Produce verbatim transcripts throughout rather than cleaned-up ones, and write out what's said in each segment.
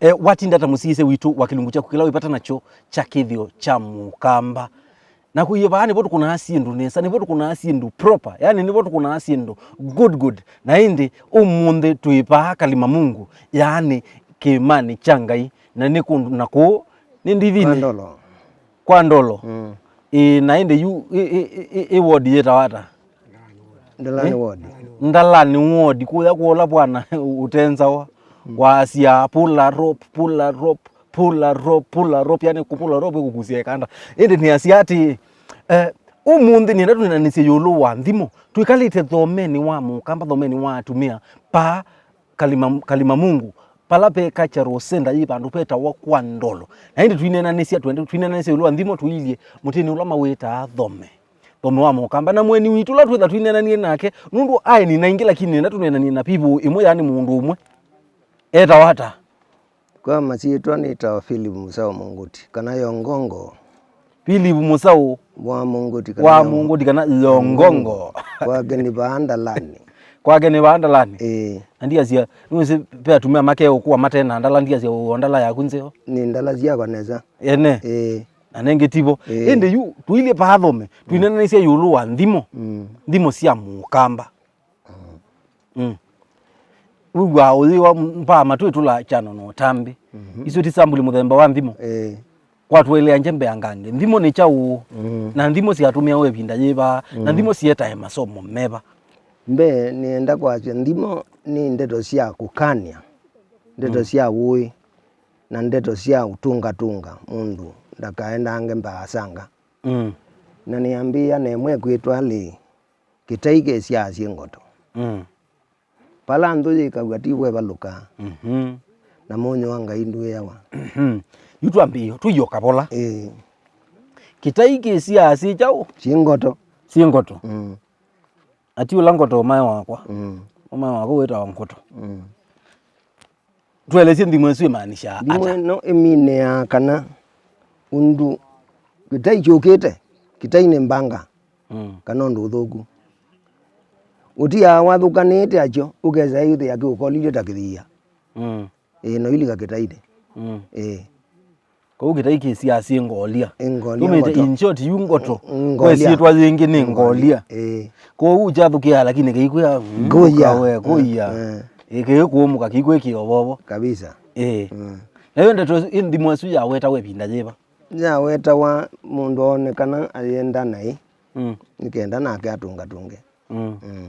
E, watinda ta mũsyaĩĩsya witũ wa kĩlungu kyaku kĩla wĩ vata nakyo kya kĩthĩo kya mũkamba. Na kũie vaa nĩvo tũkũnaa syĩndũ nesa, nĩvo tũkũnaa syĩndũ proper, yani nĩvo tũkũnaa syĩndũ good good. Na ĩndĩ ũmũnthĩ twĩ vaa Kalimamungu, yani kĩĩmanĩ kya Ngai, na nĩ kũndũ na kũũ, nĩ ndithinĩ. Kwa ndolo. Kwa ndolo. Mm. Ĩĩ, na ĩndĩ yu ĩ, ĩ, ĩ, ĩ, ĩ ward yĩtawa ata? Ndalani ward. Ndalani ward, kũya kũola bwana ũtenzawa. Wasya pull a rope, pull a rope, pull a rope, pull a rope, yani kũ pull a rope ĩkũkusya ĩkanda. Ĩndĩ nĩasya atĩ, eh, ũmũnthĩ nĩenda tũnenanĩsye ĩũlũ wa nthimo. Twĩkalĩte thomenĩ wa mũkamba, thomenĩ wa atumĩa, paa Kalima, Kalimamungu, pala ve cultural center yĩ vandũ vetawa Kwa Ndolo. Na ĩndĩ twinenanĩsya, twende, twinenanĩsya ĩũlũ wa nthimo, tũilyĩ mũtĩnĩ ũla mawĩtaa thome. Thome wa mũkamba. Na mũeni witũ ũla twĩtha twinenanie nake, nũndũ aeni na ingĩ, lakini nenda tũnenanie na people ĩmwe, yani mũndũ ũmwe. Etawa ata? Kwa masyĩtwa nĩtawa Philip Mũsaũ Mũngũti, kana Yongongo. Philip Mũsaũ wa Mũngũti kana wa Yongo-, Mũngũti kana Yongongo. Kwake nĩ vaa Ndalani. Kwake nĩ vaa Ndalani. Ĩĩ. Na ndiasya, nĩwĩsĩ ve atumĩa makeũkũa mate na ndala, ndiasya ũo ndala yaku nzeo. Nĩ ndala syakwa nesa. Ene. Ĩĩ. Na nengĩ tivo. Ĩĩ. Ĩndĩ yu, tũilyĩ paathome, twinenanĩsya ĩũlũ wa nthimo. Mm. Nthimo sya mũkamba. Mm. Wĩw'aa ũyĩwa mbaa matwĩtũla kyano na ũtambĩ. Mhm. Isu ti sambuli mũthemba wa nthimo. Ĩĩ. Kwatũelea nje mbea ngange. Nthimo nĩ kyaũ? Mm. Na nthimo syatũmĩawa ĩvinda yĩva? Na nthimo sietae masomo meva? Mbee, nĩenda kwasya nthimo nĩ ndeto sya kũkany'a, ndeto sya ũĩ, na ndeto sya ũtũngatũnga mũndũ ndakaendange mbaasanga. Mm. Na nĩambĩĩa na ĩmwe ĩkwĩtwa lĩ, kĩtai kĩsyaa syĩ ngoto. Mm. Vala nthũ yĩkaw'a tivo ĩvalũkaa. Mhm. Na mũnyũ wa Ngai ndwĩawa. Mhm. Yu twambĩĩo, tũio kavola. Ĩĩ. Kĩtai kĩsyaa syĩ kyaũ? Syĩ ngoto. Syĩ ngoto. Mm. Ati ũla ngoto ũmae wakwa. Mm. Ũmae wakwa wĩtawa ngoto. Mm. Tũelesye nthimo ĩsu ĩmaanishaa ata? Nthimo ĩno ĩminĩaa kana ũndũ kĩtai kyũkĩte, kĩtai nĩ mbanga, mm, kana ũndũ ũthũku. Ũtiaa wathũkanĩte akyo, ũkesa ĩthĩa kĩũkolilye ta kĩthia. Mm. Ĩĩ, no ilika kĩtainĩ. Mm. Ĩĩ. Kwoou kĩtai kĩsyaa syĩ ngolia. Ĩ ngolia. Tũmĩte ngoto. In short, yu ngoto. Ĩ ngolia. Kwa syĩtwa yĩngĩ nĩ ngolia. Ĩĩ. Kwoou kyathũkĩaa lakini kĩikwĩa, mm, ngolia. Kũya we, kũya. Eh, eh. Ĩ, kĩĩ kũũmũka, kĩikwĩkĩa ũvovo. Kabisa. Ĩĩ. Mm. Nayo ndeto ĩ nthimo ĩsu yawetawa ĩvinda yĩva? Yawetawa mũndũ oonekana ayenda naĩ. Mm. Nĩ kenda nake atũngatũnge. Mm. Mm.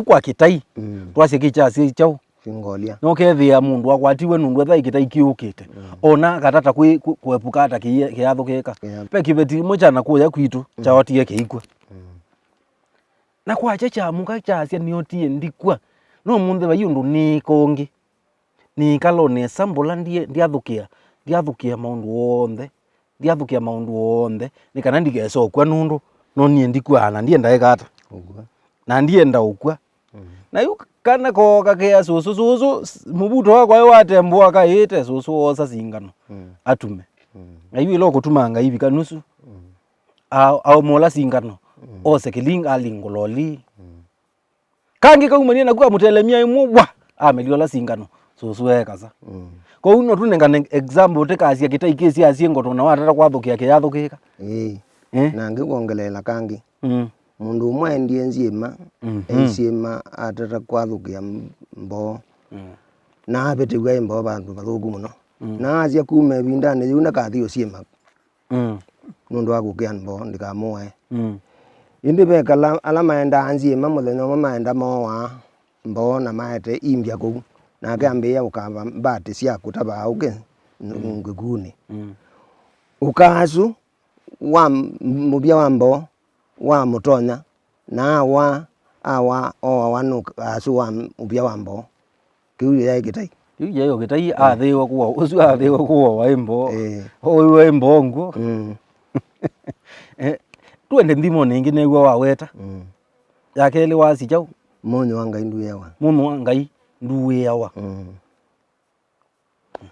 Kwa kĩtai, mm, twasye kĩkyasya kyaũ? Kĩngolia. Nũkethĩa mũndũ akwatiwe nũndũ etha kĩtai kĩũkĩte. Mm. Ona akatata kwĩ, kwĩ, kũepuka ata kĩi-, kĩyathũkĩka. Yeah. Ve kĩveti kĩmwe kya na kũya kwitũ, mm, kyaotie kĩikw'a. Mm. Na kwakya kyamũka kyasya nĩotie ndikw'a. No mũnthĩ vai ũndũ nĩĩka ũngĩ. Nĩĩkala o nesa mbũla ndie-, ndyathũkĩa, ndyathũkĩa maũndũ onthe, ndyathũkĩa maũndũ onthe, nĩ kana ndikese ũkw'a nũndũ no niĩ ndikw'aa na ndienda ĩka ata? Ũkw'a. Na ndienda ũkw'a. Mm. Na yu kana kooka kea sũsũ, sũsũ, s-, mũvuto wakwa wĩ watembũa kaĩte, sũsũ woosa singano, mm, atume. Mm. Na yu ĩla ũkũtuma Ngai vika nusu, mm, a-, aũmũla singano, mm, ose kĩlinga alingũloli. Mm. Kangĩ kaumanie naku kamũtelemya ĩmwe, wa! Amelia ũla singano, sũsũ ekasa. Mm. Kwoou no tũnengane example, tĩkasya kĩtai kĩsyasie ngoto na watata kwathũkĩa kĩyathũkĩka. Ĩĩ. Eh? Na ngĩkwongeleela kangĩ. Mm. Mũndũ ũmwe aendie nzyĩma, mhm, e nzyĩma atata kwathũkĩa m-, mboo. Mm. Na avĩtĩw'a ĩ mboo vandũ vathũku mũno. Mm. Na asya kuma ĩvindanĩ yĩu ndakathi ũsyĩma. Mm. Nũndũ wa kũkĩa mboo ndikamũae. Mm. Ĩndĩ vekala ala maendaa nzyĩma mũthenya ũmwe maenda moowaa mboo na maete imbya kũu. Nake ambĩĩa ũkava mbatĩ sya kũtavaa ũkĩ, mm, ngĩkunĩ. Mm. Ũka asu wa m-, mũvya wa mboo wamũtonya, na awa, awa, ooawa nũ asu wa mũvya wa mboo. Kĩu yaĩ kĩtai. Kĩu yaĩ o kĩtai, mm, athĩĩwe kũwa, ũsu athĩĩwe kũwa waĩ mboo. Eh. Oiwe mboo ngwo. Mm. Eh, twende nthimo nĩngĩ nĩw'a waweta. Mm. Ya kelĩ wasi kyaũ? Mũnyũ wa Ngai nduĩawa. Mũnyũ wa Ngai nduĩawa. Mm.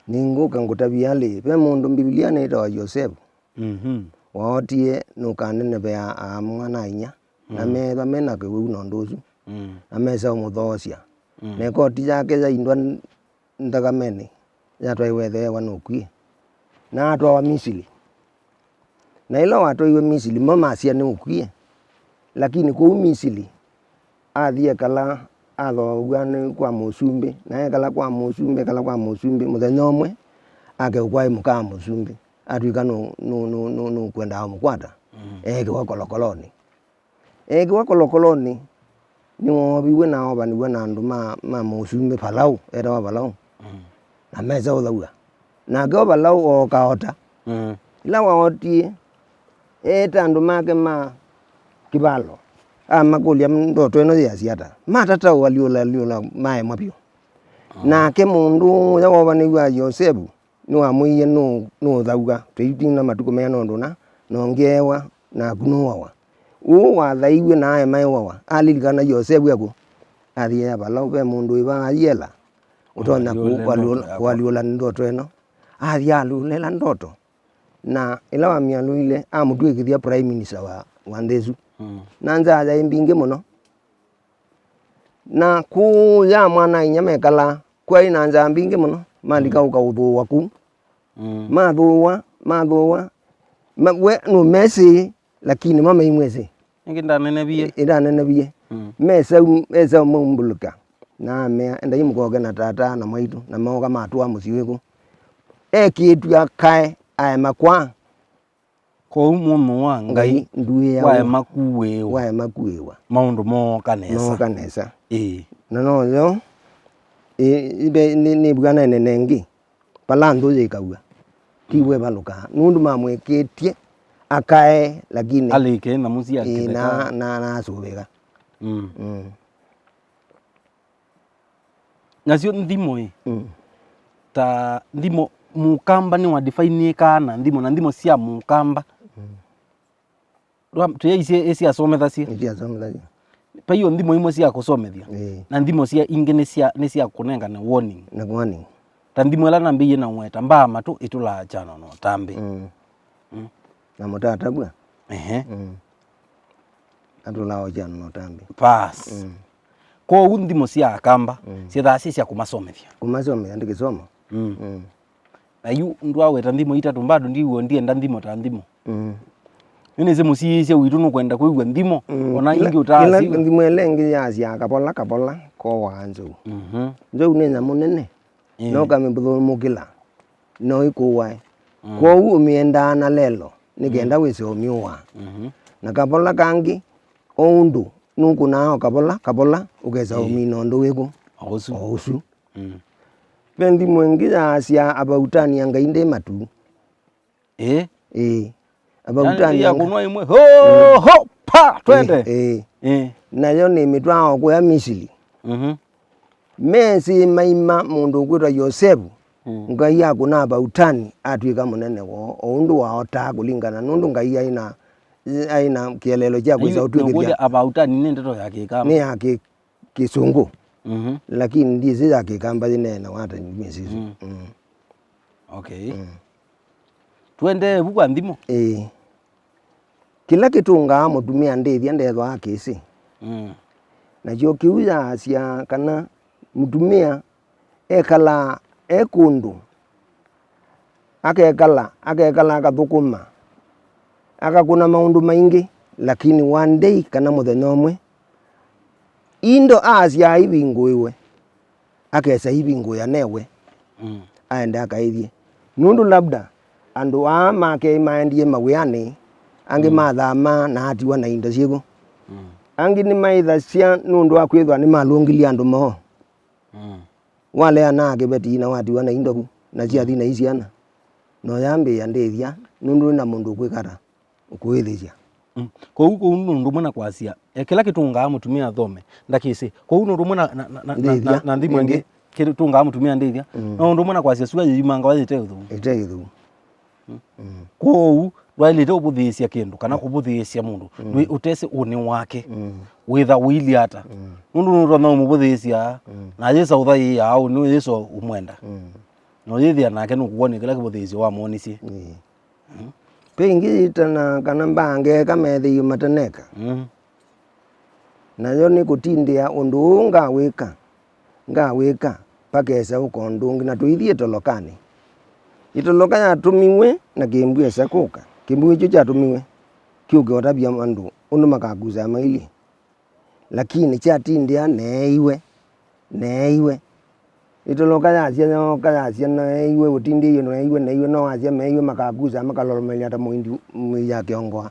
Nĩngũka ngũtavye alĩ, ve mũndũ Mbivilianĩ etawa Yosevu. Mhm. Waotie nũkanenevea aamwa na inya, na, mm, meethwa me na kĩwĩu na ũndũ ũsu, mm, na mesa ũmũthoosya. Mm. Na ĩkoti yake yaindwa n-, nthakamenĩ, yatwaiwe ĩthe ewa nũkw'ie, na atwawa Misili. Na ĩla watwaiwe Misili, mo masya nĩũkw'ie. Lakini kũu Misili, athi ekala, athoaw'a nĩ kwa mũsumbĩ, na ekala kwa mũsumbĩ, ekala kwa mũsumbĩ, mũthenya ũmwe akeũkwaĩ mũka wa mũsumbĩ, atw'ĩka nũ- nũ- nũ- nũ- nũkwenda amũkwata. Mm. Eekĩwa kolokolonĩ. Eekĩwa kolokolonĩ, nĩwooviw'e na oovanĩw'a na andũ ma, ma mũsumbĩ Valaũ, etawa Valaũ, mm, na mesa ũthaw'a. Nake o Valaũ ooka ota. Mm. Ĩla waotie, eeta andũ make ma kĩvalo, amakũlya, "Ndoto ĩno yĩasya ata?" Matata ũalyũla, alyũla, maemwa vyũ. Mm. Nake mũndũ ũya woovanĩw'a Yosevu, nĩwamwĩie nũ- nũũthaw'a, tũitina matukũ meana ũndũ ũna, na ũngĩ eewa, naku nũwawa. Ũũ wathaiw'e na aema ewawa, alilikana Yosevu ekũ? Athi ya Valaũ, ve mũndũ wĩ vaa ayĩela, ũtonya kũ- kũalyũla ndoto ĩno. Athi alyũla ĩla ndoto, na ĩla wamĩalyũlile, amũtw'ĩkĩthya prime minister wa, wa nthĩ ĩsu. Mm. Na nzaa yaĩ mbingĩ mũno. Na kũũ ya mwana-a-inyia mekalaa, kwaĩ na nzaa mbingĩ mũno, malika, mm, ũkaũthũũa kũu. Mm. Mathũũa, mathũũa, ma- we nũmesĩ, lakini mo maimwĩsĩ. Ĩngĩ ndanenevie. Ĩ- ĩndanenevie. Mm. Mesa- esa maumbũlũka. Na amea, "Endai mũkoke na tata na mwaitũ," na mooka matũa mũsyĩ wĩkũ. Ekĩtw'a kae, aema kwa Kwoou mũnyũ wa Ngai, Ngai nduĩawa, waema kuĩĩwa, waema kuĩĩwa. Maũndũ mooka nesa. Mooka nesa. Ĩĩ. Na noyo, ĩ- ĩve- nĩ- nĩvw'anene na ĩngĩ, vala nthũ yĩkaw'a, tiw'o ĩvalũkaa, nũndũ mamwĩkĩtye akae, lakini alĩke nyamũ sya, ĩĩ, kĩtheka, na- na- naasũvĩka. Mm. Mm. Nasyo nthimo ĩ, mm, ta nthimo, mũkamba nĩwa define-ĩkaa na nthimo, na nthimo sya mũkamba. Mm. Tũyaisye ĩsyasomethasye. Ĩsyasomethasye. Vaiyo nthimo imwe sya kũsomethya. Ĩĩ. Na nthimo sya ingĩ nĩ sya, nĩ sya kũnengane warning. Na warning. Ta nthimo ĩla nambĩie na ũweta, mbaa matũ ĩtũlaa kyano na ũtambĩ. Mm. Mm. Na mũtatavw'a. Ehe. Mm. Atũlaa kyano na ũtambĩ. Pass. Mm. Kwoou nthimo sya akamba, mm, syĩthaa syĩ sya kũmasomethya. Kũmasomethya, ndĩ kĩsomo. Mm. Mm. Na yu ndwaweta nthimo itatũ, bado ndiw'o ndienda nthimo ta nthimo. Mm. Nĩnĩsĩ mũsiĩĩsya witũ nũkwenda kwĩw'a nthimo, mm, ona kĩla, ingĩ ũtaasĩ. Nthimo ĩla ĩngĩ yasyaa, "Kavola, kavola, kowaa nzou." Mhm. Nzou nĩ nyamũ nene. Ĩĩ. No kamĩthũmũkĩla, no ĩkũwae. Mm. Kwoou ũmĩendaa na lelo, nĩ kenda, mm, wĩse ũmyũaa. Mhm. Na kavola kangĩ, o ũndũ nũkũnaa o kavola, kavola, ũkesa, ĩĩ, ũmina ũndũ wĩkũ? O ũsu. O ũsu. Mm. Ve nthimo ĩngĩ yaasya, "Avautani a Ngai ndĩ matu." Ĩĩ. Ĩĩ. Avautani ya kũnwa ĩmwe. Ho, mm, ho, pa, twende. Ĩĩ, ĩĩ. Ĩĩ. Nayo nĩ mĩtwaa o kũya Misili. Mhm. Mesĩ maima mũndũ ũkwĩtwa Yosevu, mm, Ngai akũna avautani atw'ĩka mũnene woo, o ũndũ waotaa kũlingana, nũndũ Ngai aĩ na, aĩ na kĩeleelo kya kwĩsa ũtw'ĩkĩthya. Avautani nĩ ndeto ya Kĩkamba. Nĩ ya kĩ- Kĩsũngũ. Mhm. Lakini ndyĩsĩ ya Kĩkamba yĩneenawa ata, ndyĩsĩ. Mm. Mm. Okay. Mm. Tũendee vu kwa nthimo. Ĩĩ. Kĩla kĩtũngaa mũtumĩa ndĩthya ndethwa akĩsĩ. Mm. Nakyo kĩu yaasya kana mũtumĩa ekalaa e kũndũ, akekala, akekala akathũkũma, akakũna maũndũ maingĩ, lakini one day kana mũthenya ũmwe, indo aasya aivingũĩwe, akesa aivingũĩa newe, mm, aende akaĩthye. Nũndũ labda andũ aa make maendie mawĩanĩ, angĩ, mm, mathama na atiwa na indo syĩkũ. Mm. Angĩ nĩmaĩthasya nũndũ wa kwĩthwa nĩmalũngilye andũ moo. Mm. Waleana kĩveti na watiwa na indo vu, na syathi na isyana. No yambĩĩa ndĩthya, nũndũ wĩ na mũndũ ũkwĩka ata? Ũkũĩthĩsya. Mm. Kwoou, kwoou nĩ ũndũ ũmwe na kwasya, e, kĩla kĩtũngaa mũtumĩa athome, ndakĩsĩ. Kwoou nĩ ũndũ ũmwe na, na, na, na, na, ndĩthya, na nthimo ĩngĩ, ĩngĩ, kĩtũngaa mũtumĩa ndĩthya. Mm. No ũndũ ũmwe na kwasya sua yĩyumangawa yĩte ũthũu. Ĩte ĩthũu. Mm. Mm. Kwoou, ndwaĩlĩte ũvũthĩĩsya kĩndũ, kana, mm, kũvũthĩĩsya mũndũ, mm, nĩ ũtesĩ ũnĩ wake, mm, wĩtha ũilyĩ ata. Mm. Nũndũ nũtonya ũmũvũthĩĩsya, mm, na yĩsa ũthaĩĩa ũnĩ yĩsa ũmwenda. Mm. Na ũyĩthĩa nake nũkũwonĩa kĩla kĩvũthĩĩsyo wamwonisye. Mm. Mm. Kwĩ ĩngĩ yĩtana kana mbaa ngeeka methĩiwe mataneka. Mm. Nayo nĩ kũtindĩa ũndũ ũũ ngawĩka, ngawĩka, pakesa ũka ũndũ ũngĩ, na tũithi ĩtolokanĩ. Ĩtoloka yatũmiwe na kĩmbwĩ esa kũka. Kĩmbwĩ kyu kyatũmiwe kyũke ũtavya andũ ũndũ makakusaa mailyĩ. Lakini kyatindĩa neeiwe, neeiwe. Ĩtoloka yasya, yooka yasya, neeiwe, ũtindĩie, neeiwe, neeiwe, no wasya meeiwe makakusaa, makalolomelya ta mũindi mũia kĩongoa.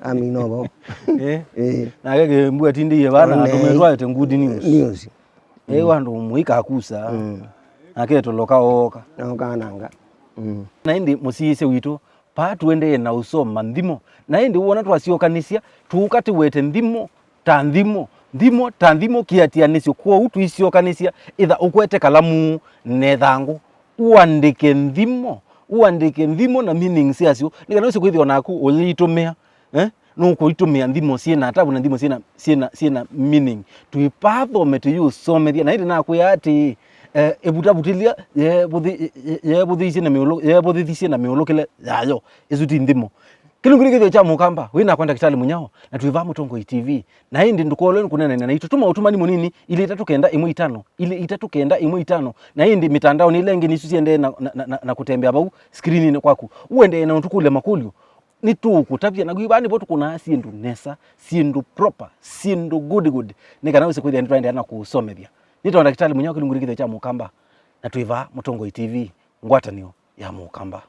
Amina ũvoo. Eh. Eh. Nake kĩmbwĩ atindĩie vana, ona atũmĩtwe aete good news. News. Ewa andũ mũikakusa. Mm. Nake ĩtoloka ooka. Nooka nanga. Mm. Na ĩndĩ mũsiĩĩsya witũ, paa tũendee na ũsoma nthimo. Na ĩndĩ wona twasyokanĩsya, tũũka tũwete nthimo ta nthimo, nthimo ta nthimo kĩatĩanĩsyo. Kwoou tũisyokanĩsya, ĩtha ũkwete kalamu na ĩthangũ, ũandĩke nthimo, ũandĩke nthimo na meaning syasyo, nĩ kana wĩse kwĩthĩwa naku ũyĩitũmĩa. Eh? Nũkũitũmĩa nthimo syĩna atavu na nthimo syĩna, syĩna, syĩna meaning. Twĩpathome tũyĩũsomethya. Na ĩndĩ nakwĩa atĩĩ, eh, ĩvutavutĩlya yeevũthĩ-, ye-, ye-, yeevũthĩisye na mĩũlũ-, yeevũthĩthisye na mĩũlũkĩle yayo. Ĩsu ti nthimo. Kĩlungu nĩ kĩthĩo kya Mũkamba. Wĩ nakwa Ndakĩtalĩ Mũnyao, na twĩ vaa Mũtongoi T V. Na ĩndĩ ndũkolwe nĩ kũneenany'a naitũ. Tũma ũtũmani mũnini, ilĩ itatũ kenda ĩmwe itano, ilĩ itatũ kenda ĩmwe itano. Na ĩndĩ mĩtandaonĩ ĩla ĩngĩ nĩsu siendee na, na, na, na, na kũtembea vau screeninĩ kwaku. Ũendee na ũtũkũlya makũlyo. Nĩtũũkũtavya, na kwĩ vaa nĩvo tũkũnaa syĩndũ nesa, syĩndũ proper, syĩndũ good good, nĩ kana wĩse kwĩthĩa nĩtwaendeea na kũũsomethya. Nĩtawa Ndakĩtalĩ Mũnyao, kĩlungu nĩ kĩthĩo kya Mũkamba, na twĩ vaa Mũtongoi T V, ngwatanĩo ya Mũkamba.